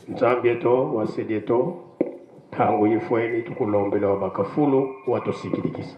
Nzambi eto wasedi eto tangu ifweni tukulombela wa bakafulu watusikilikisa.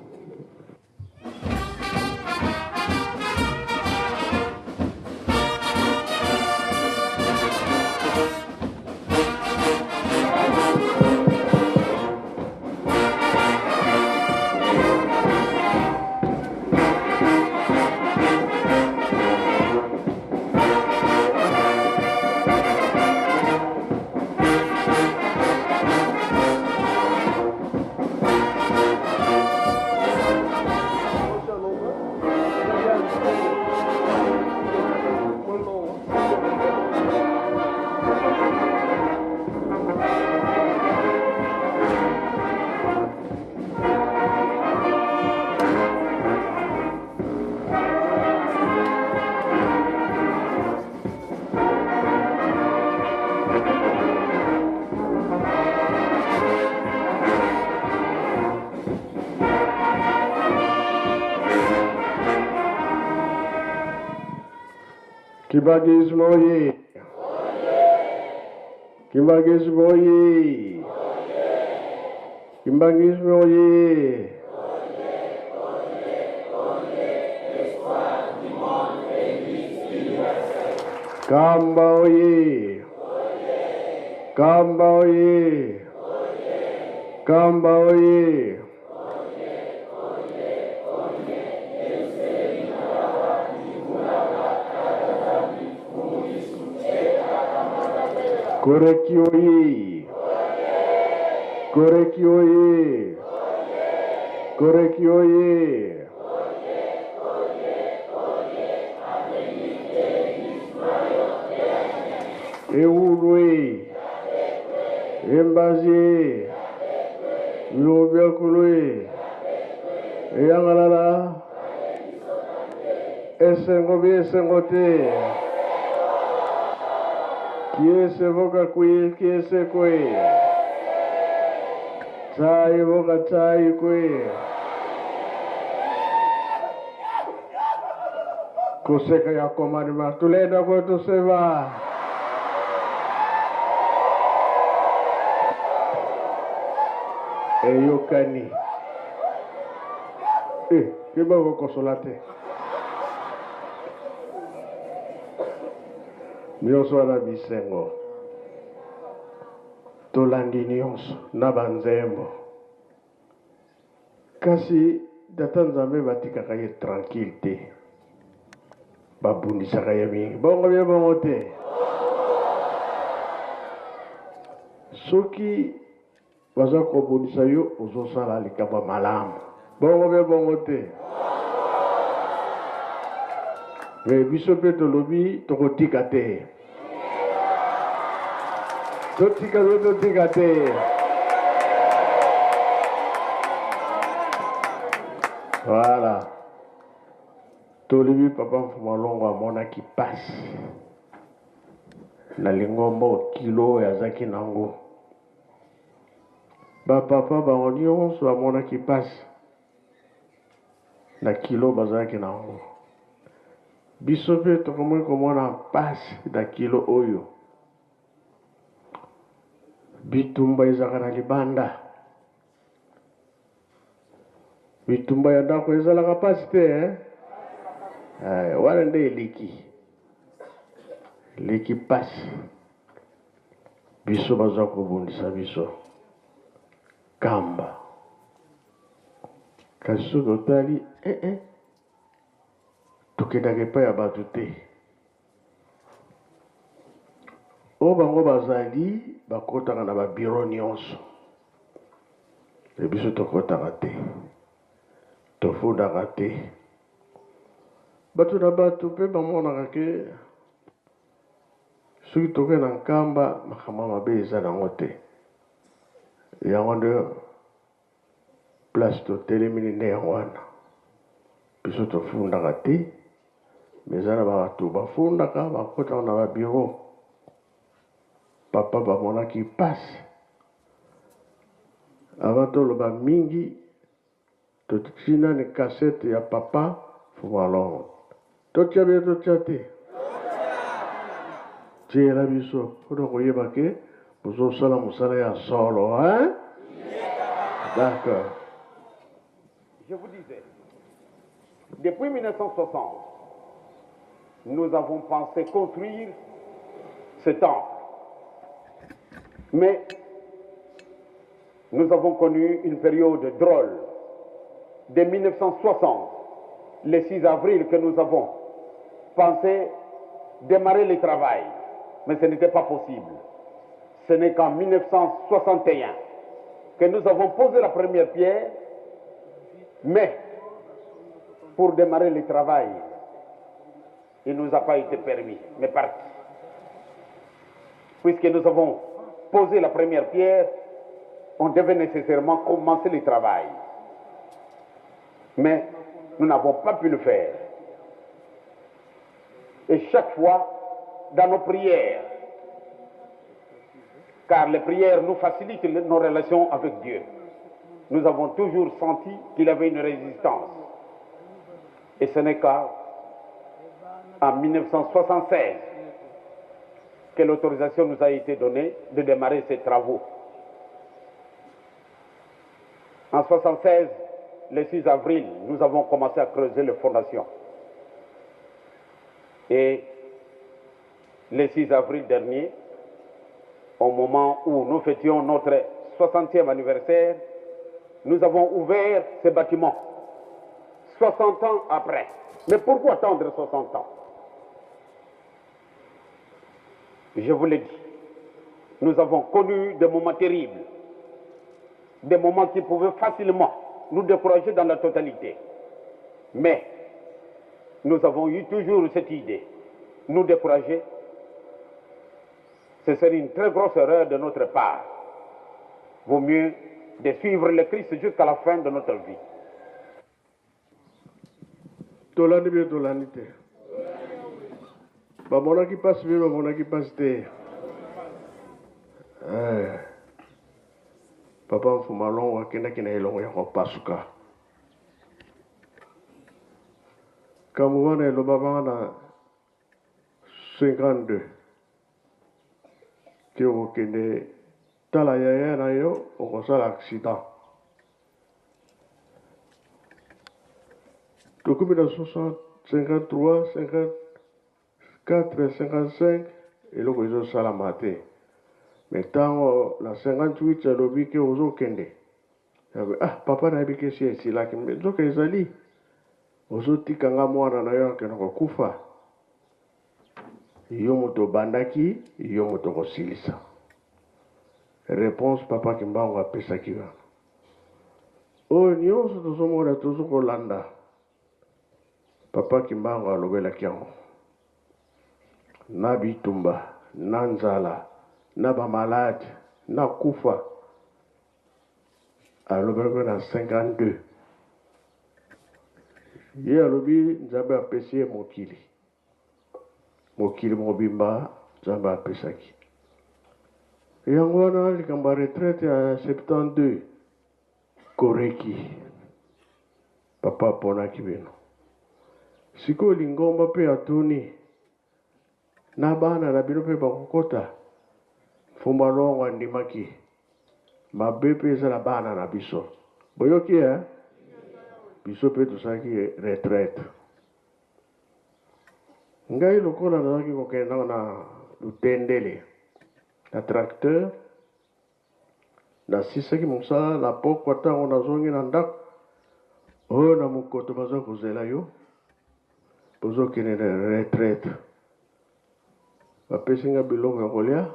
Kimbanguisme oye! Kimbanguisme oye! Kimbanguisme oye! Kamba oye! Kamba oye! Kamba oye! Koreki oye! Koreki oye! Koreki oye! Ewulwe! Embazi! Biloko Eyangalala! Esengo bi esengo te! Kiese voka kwi kiese kwe! Tai voka tai kwe! Koseka ya komanima tulenda kwetu seva! Eyokani! Eh, keba kokosola te. Nyonso wana bisengo. Tolandi nyonso na banzembo. Kasi tata Nzambe batikaka ye tranquille te. Babundisaka ye mingi. Bongo bie bongo te. Soki baza kobundisa yo ozosala likambo ya malamu. Bongo be bongo te. Me biso mpe tolobi tokotika te. Totika be totika te. Voilà. Tolobi papa Mfuma Longo amonaki pasi na lingomba kilo oyo azaki nango. Bapapa bango nyonso bamonaki pasi na kilo bazalaki na yango. Biso mpe tokomaki komona pasi na kilo oyo. Bitumba ezalaka na libanda. Bitumba ya ndako ezalaka pasi te eh? Eh, wana nde eleki eleki pasi. Biso baza kobundisa biso kamba, kasi soki otali eh, eh, tokendaka epai ya bato te. Oyo bango bazali bakotaka na babiro nyonso, me biso tokotaka te, tofundaka te. Bato na bato mpe bamonaka ke soki toke na Nkamba makambo mabe eza nango te. Yango nde place totelemi nde yango wana. Biso tofundaka te, me eza na bato bafundaka bakotaka na babiro. Papa bamonaki pasi. Avant toloba mingi, totii nani cassette ya papa Mfuma Longo. Totia bino totia te. Tiela biso mpona koyeba ke Bozosala mosala ya solo, hein? D'accord. Je vous disais, depuis 1960, nous avons pensé construire ce temple. Mais nous avons connu une période drôle. Dès 1960, le 6 avril que nous avons pensé démarrer le travail, mais ce n'était pas possible. Ce n'est qu'en 1961 que nous avons posé la première pierre, mais pour démarrer le travail, il ne nous a pas été permis, mais parti. Puisque nous avons posé la première pierre, on devait nécessairement commencer le travail. Mais nous n'avons pas pu le faire. Et chaque fois, dans nos prières, car les prières nous facilitent nos relations avec Dieu, nous avons toujours senti qu'il avait une résistance. Et ce n'est qu'en 1976 que l'autorisation nous a été donnée de démarrer ces travaux. En 1976, le 6 avril, nous avons commencé à creuser les fondations. Et le 6 avril dernier, au moment où nous fêtions notre 60e anniversaire, nous avons ouvert ce bâtiment. 60 ans après. Mais pourquoi attendre 60 ans? Je vous l'ai dit, nous avons connu des moments terribles, des moments qui pouvaient facilement nous décourager dans la totalité. Mais nous avons eu toujours cette idée, nous décourager, ce serait une très grosse erreur de notre part. Vaut mieux de suivre le Christ jusqu'à la fin de notre vie. Tolandi bino, tolandi te. Bamonaki mpasi bino, bamonaki mpasi te. Eh. Papa Mfuma Longo akendaki na elongo ya kopasuka. Kambo wana elobamaka na 52 ke okokende tala yaya na yo, okosala accident. Tokomi na 60, 53, 54, 55, eloko ezosalama te. Mais ntango na 58 alobi ke ozokende, ah papa, nayebi ke esi esilaki, mais nzoka ezali ozotika nga mwana na yo akende kokufa. Yo moto obandaki, yo moto okosilisa. Réponse papa Kimbangu apesaki wana, oyo nyonso tozomona, tozokolanda, papa Kimbangu alobelaki yango na bitumba, na nzala, na bamalade, na kufa. Alobelaki na 52. Ye alobi Nzambe apesi ye mokili, mokili mobimba Nzambe apesaki yango wana. Likambo ya retraite ya 72 koreki, papa aponaki bino. Sikoyo lingomba mpe atuni na bana na bino mpe bakokota. Mfumba Longo andimaki mabe mpe eza na bana na biso. Boyoki e biso mpe tosalaki retraite. Ngai lokola nazalaki kokende na Lutendele na tracteur, nasisaki mosala na pokwa. Ntango nazongi na ndako oyo na mokoto, baza kozela yo, bozokende na retraite. Bapesi nga biloko ya kolia,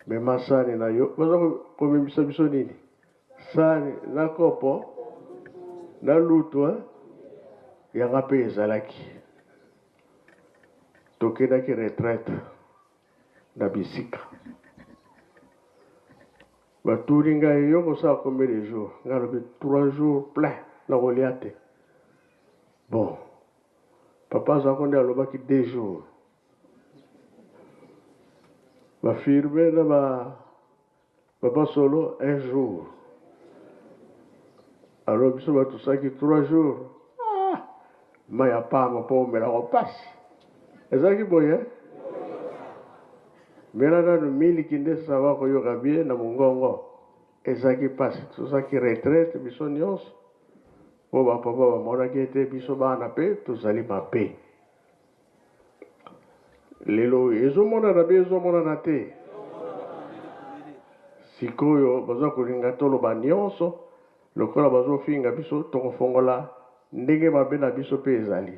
mema sani na yo. Baza komemisa biso nini? Sani na kopo na lutu yanga mpe ezalaki. Tokendaki retraite na bisika. Batuni ngai: yo kosala combien de jours? Ngai alobi 3 jours plein na kolia te. Bon, papa azalako nde alobaki 2 jours. Bafirme na ba papa solo un jour. Alors biso bato tosalaki 3 jours. Ah, mai ya pamba mpo omelako mpasi ezalaki boye. Mela nanu miliki nde ça va koyoka bien na mungongo. Ezalaki pasi tozalaki retraite biso nionso po ba papa bamonaki ete biso bana pe tozali mabe. Lelo oyo ezomonana be ezomonana te? Sikoyo baza kolinga toloba nionso lokola bazofinga biso tokofongola ndenge mabe na biso pe ezali.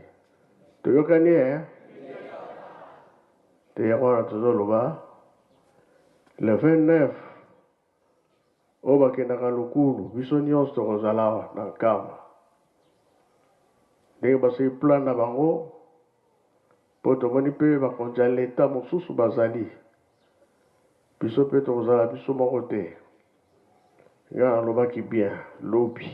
Toyokani eh? Te yango wana tozoloba le 29 oyo bakendaka lukulu biso nionso tokozala awa na Nkamba ndenge basali plan na bango po tomoni pe bakonzi ya leta mosusu bazali biso pe tokozala biso moko te nga nalobaki bien lobi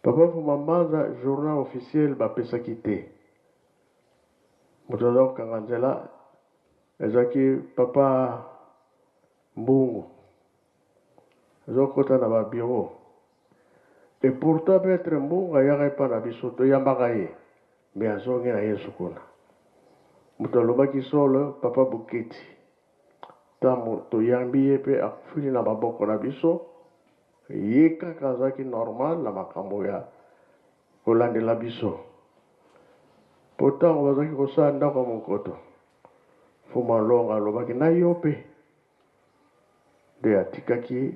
Papa Fuma Mbanza journal officiel bapesaki te moto aza kokanga nzela ezalaki papa Mbungu azokota na ba bureau et pourtant maitre Mbungu ayaka epa na biso toyambaka ye mais azongi na yesu kuna moto alobaki solo papa Buketi Tango toyambi ye pe akufeli na maboko na biso, ye kaka azalaki normal na makambo ya kolandela biso. Po tango bazalaki kosala ndako ya monkoto, Mfumu Alonga alobaki na yo pe nde atikaki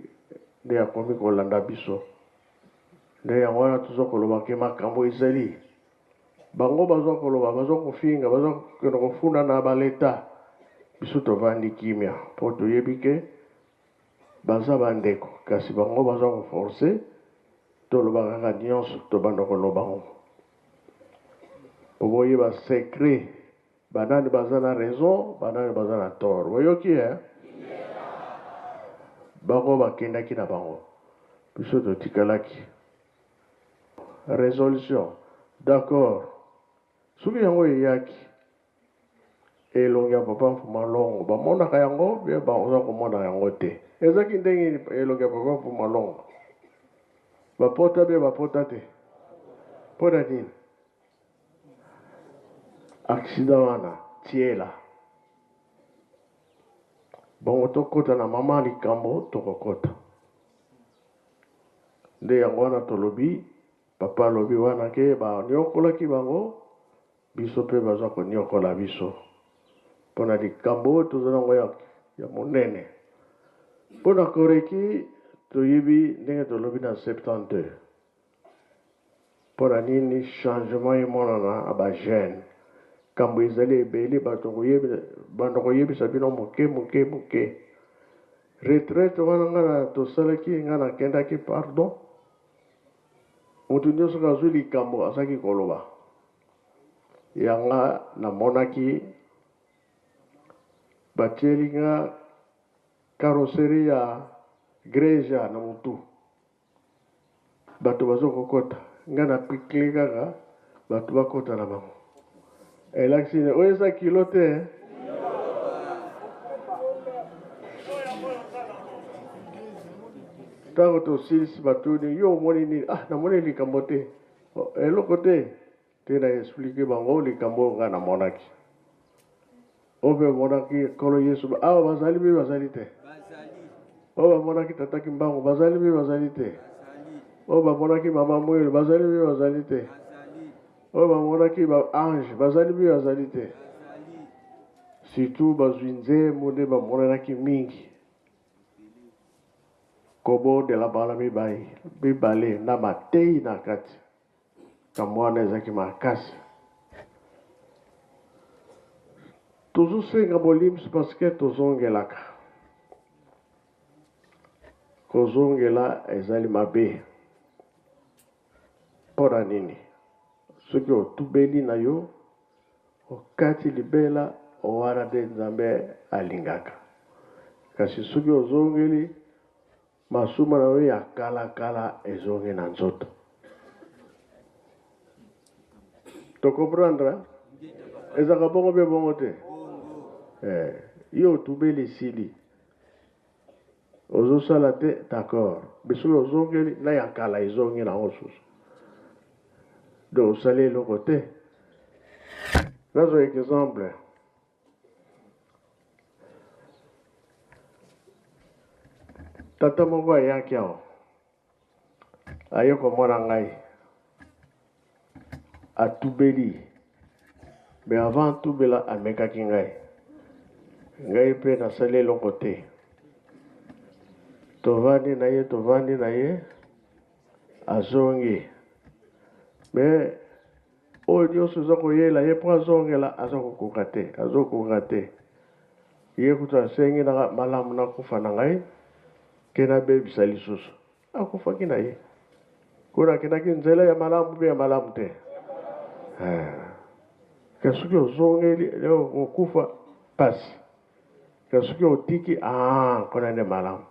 nde akomi kolanda biso. Nde yango wana toza koloba ke makambo ezali. Bango baza koloba, baza kofinga, baza kokende kofunda na ba leta. Biso tovandi kimia po toyebi ke baza ba ndeko kasi bango baza ko forcer toloba kaka nionso tobanda koloba ngo po boyeba secret ba nani baza na raison ba nani baza na tort boyoki hein? Bango bakendaki na bango biso totikalaki. Resolution d'accord soki yango eyaki elongi ya papa Mfuma Longo bamonaka yango bien baza komona yango te ezaki ndenge nini elongi ya papa Mfuma Longo bapota bien bapota te mpo na nini accident wana tiela bongo tokota na mama likambo tokokota Nde yango wana tolobi, papa alobi wana ke ba niokolaki bango, biso pe baza koniokola biso pona likambo oyo toza nango ya, ya monene. Pona Koreki toyebi ndenge tolobi na 72 pona nini changement emonana na ba jeunes. Kambo ezali ebele bato banda koyebisa bino moke moke moke. Retraite wana nga na tosalaki nga nakendaki pardon mutu nionso soki azui likambo azalaki koloba ya nga namonaki batieli nga carrosserie ya Greja na mutu Bato bazo kokota nga na picle kaka bato bakota na bango elakisi nini oyo eza kilo te eh? Ntango tosilisi batuni yo omoni nini? Ah, namoni likambo te, oh, eloko te te. Na explike bango likambo oyo ngai namonaki. Oyo mpe bamonaki Nkolo Yesu awa bazali mpe bazali te. Oyo bamonaki Tata Kimbangu bazali mpe bazali te. Oyo bamonaki Mama Mwelo bazali mpe bazali te. Oyo bamonaki ba ange bazali mpe bazali te. Surtout bazwi nzembo nde bamonanaki mingi. Kobondela mbala mibale na mateyi na kati. Likambo wana ezalaki makasi. Tozosenga bolimbisi parce que tozongelaka. Kozongela ezali mabe. Mpo na nini? Soki otubeli na yo, okati libela, wana nde Nzambe alingaka. Kasi soki ozongeli, Masumu na yo ya kala kala ezongi na nzoto. To comprendre? Ezalaka bongo mpe bongo te? Eh, yo otubeli esili. Ozosala te, d'accord. Mais soki ozongeli na ya kala ezongi na yango susu. Donc osali eloko te. Nazwa exemple. Tata moko ayaki awa, aye komona ngai, atubeli, mais avant atubela amekaki ngai, ngai mpe nasali eloko te. Tovandi na ye, tovandi na ye, azongi mais Oyo nionso eza koyela ye po azongela aza kokoka te azo koka te ye kutu asengi na malamu nakufa na ngai ke nabebisa lisusu akufaki na ye kuna akendaki nzela ya malamu pe ya malamu te eh. Kasi soki ozongeli okokufa pasi kasi soki otiki ah kuna nde malamu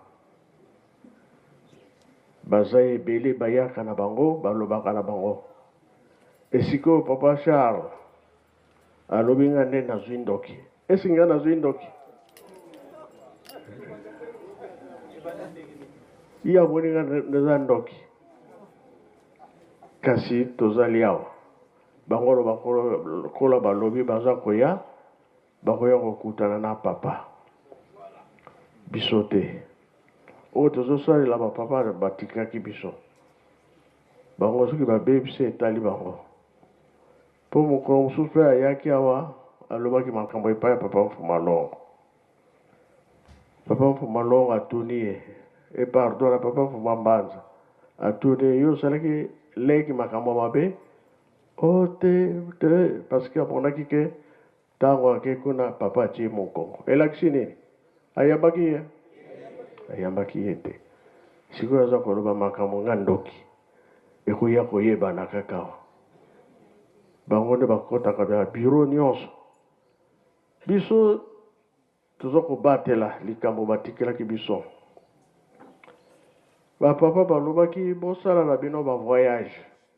baza ebele bayaka na bango balobaka na bango esikoyo papa Charles alobi nga nde nazwi ndoki esi nga nazwi ndoki ye amoni nga naza ndoki kasi tozali awa bango lokola balobi baza koya Bakoya kokutana na papa biso te oyo tozosalela ba papa batikaki biso bango soki babebisi etali bango po mokolo mosusu pe ayaki awa alobaki makambo epai ya papa Mfuma Longo papa Mfuma Longo atuni ye e pardon na papa Mfuma Mbanza atuni ye yo osalaki leki makambo mabe Oh te te parce que amonaki ke tango ake kuna papa atie mokongo elakisi nini ayambaki ye ayambaki ye te sikoyo aza koloba makambo nga ndoki ekoya koyebana kaka awa bango nde bakotaka ba bureau nyonso biso Toza kobatela likambo batikelaki biso. Ba papa balobaki bosala na bino ba voyage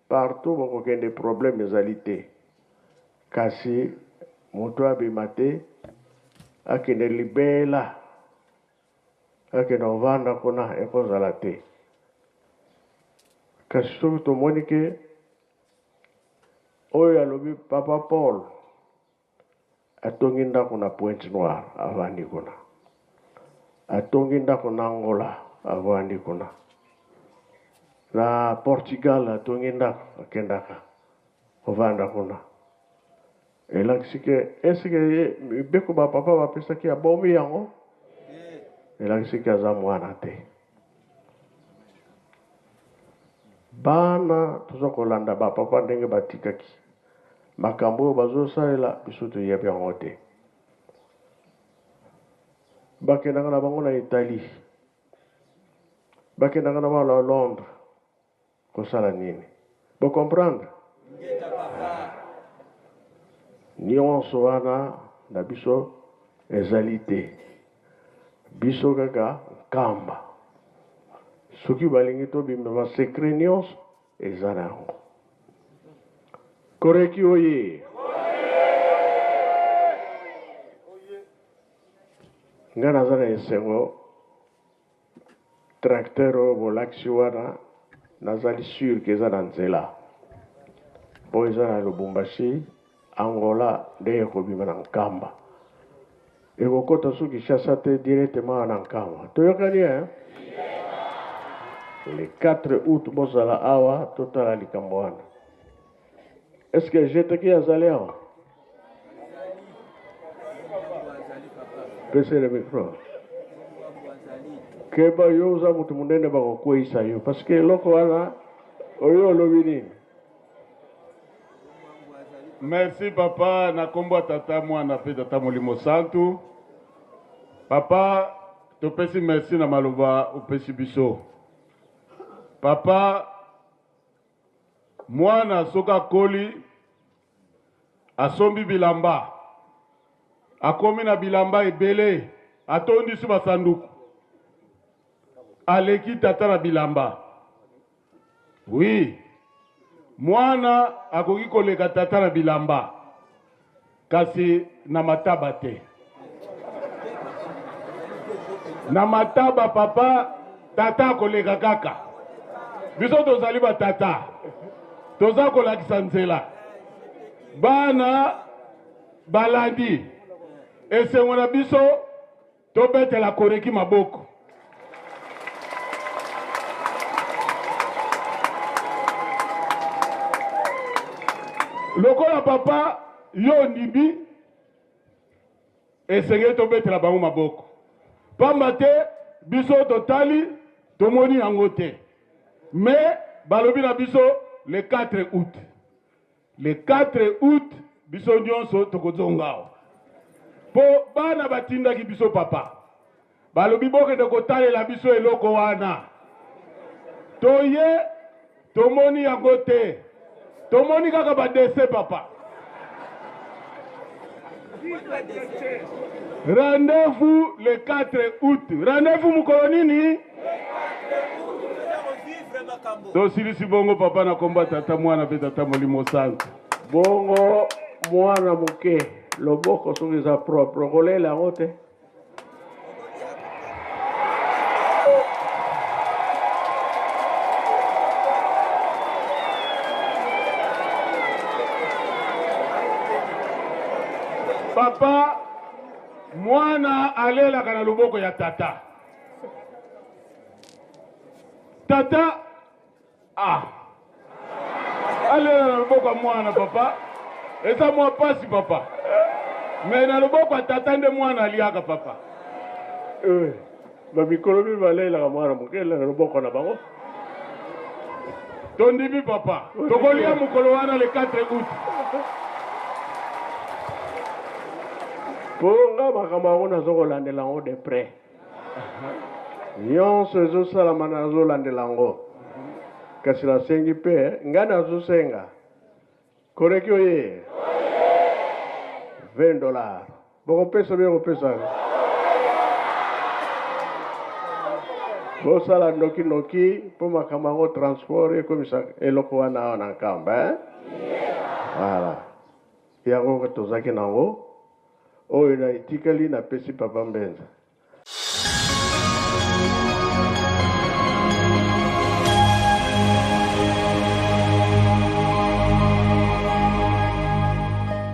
partout bokokende problème ezali te. Kasi moto abima te akende libela akende kovanda kuna ekozala te. Kasi soki tomoni ke oyo alobi papa Paul Atongi ndako na Pointe Noire, avandi kuna. Atongi ndako na Angola, avandi kuna. Na Portugal atongi ndako, akendaka kovanda kuna. Elakisi ke est-ce que ye mibeko ba papa bapesaki abombi yango? Elakisi ke aza mwana te. Bana toza kolanda ba papa ndenge batikaki. Makambo oyo bazosalela biso toyebi yango te. Bakendaka na bango na Italie, bakendaka na bango na Londres kosala nini? Bo comprendre? Nionso wana na biso ezali te. Biso kaka Nkamba. Soki balingi tobima ba secret nionso Eza na yango. Koreki oye. Nga naza na esengo tracteur oyo bolakisi wana nazali sur ke eza na nzela po eza na Lubumbashi Angola nde ekobima na Nkamba ekokota su Kinshasa te directement na Nkamba toyokani hein? Le 4 août bozala awa totala likambo wana. Est ce que Jeteki azali awa? Pese le micro. Keba yo oza moto monene bakokweyisa yo parce que eloko wana oyo olobi nini? Merci papa na kombo ya tata mwana pe tata molimo santu. Papa topesi merci na maloba opesi biso. Papa mwana soki akoli asombi bilamba akomi na bilamba ebele atondisi basanduku aleki tata na bilamba. Oui, mwana akoki koleka tata na bilamba, kasi na mataba te. Na mataba papa, tata akoleka kaka. Biso tozali batata, toza kolakisa nzela. Bana. Balandi esengo na biso tobetela Koreki maboko. Lokola papa yo ondimi, esengeli tobetela bango maboko, pamba te biso totali tomoni yango te, mais balobi na biso le 4 août. Le 4 août biso nyonso tokozonga awa po bana batindaki biso papa, balobi bokende kotalela biso eloko wana. Toye tomoni yango te, tomoni kaka ba dessin papa. Rendez-vous le 4 août. Rendez-vous mokolo nini? Tosilisi bongo papa na komba tata mwana pe tata molimo santu. Bongo mwana moke loboko soki eza propre okolela yango te. Papa mwana alelaka na loboko ya tata. Tata ah alela na loboko ya mwana papa eza mwa pasi papa me na loboko ya tata nde mwana aliaka papa. Eh, ba mikolo mibale balelaka mwana moke na loboko na bango. Tondimi papa, tokolia mokolo wana le 4 août. Po nga makambo yango nazo kolandela yango de près. Nyonso ezosalama nazolandela yango. Kasi nasengi pe, nga nazosenga Koreki oye 20 dollars bokopesa bino kopesa bosala noki noki mpo makambo yango transport ekomisa eloko wana awa na Nkamba eh? Voilà, yango tozalaki nango oyo na etikali napesi papa Mbenza.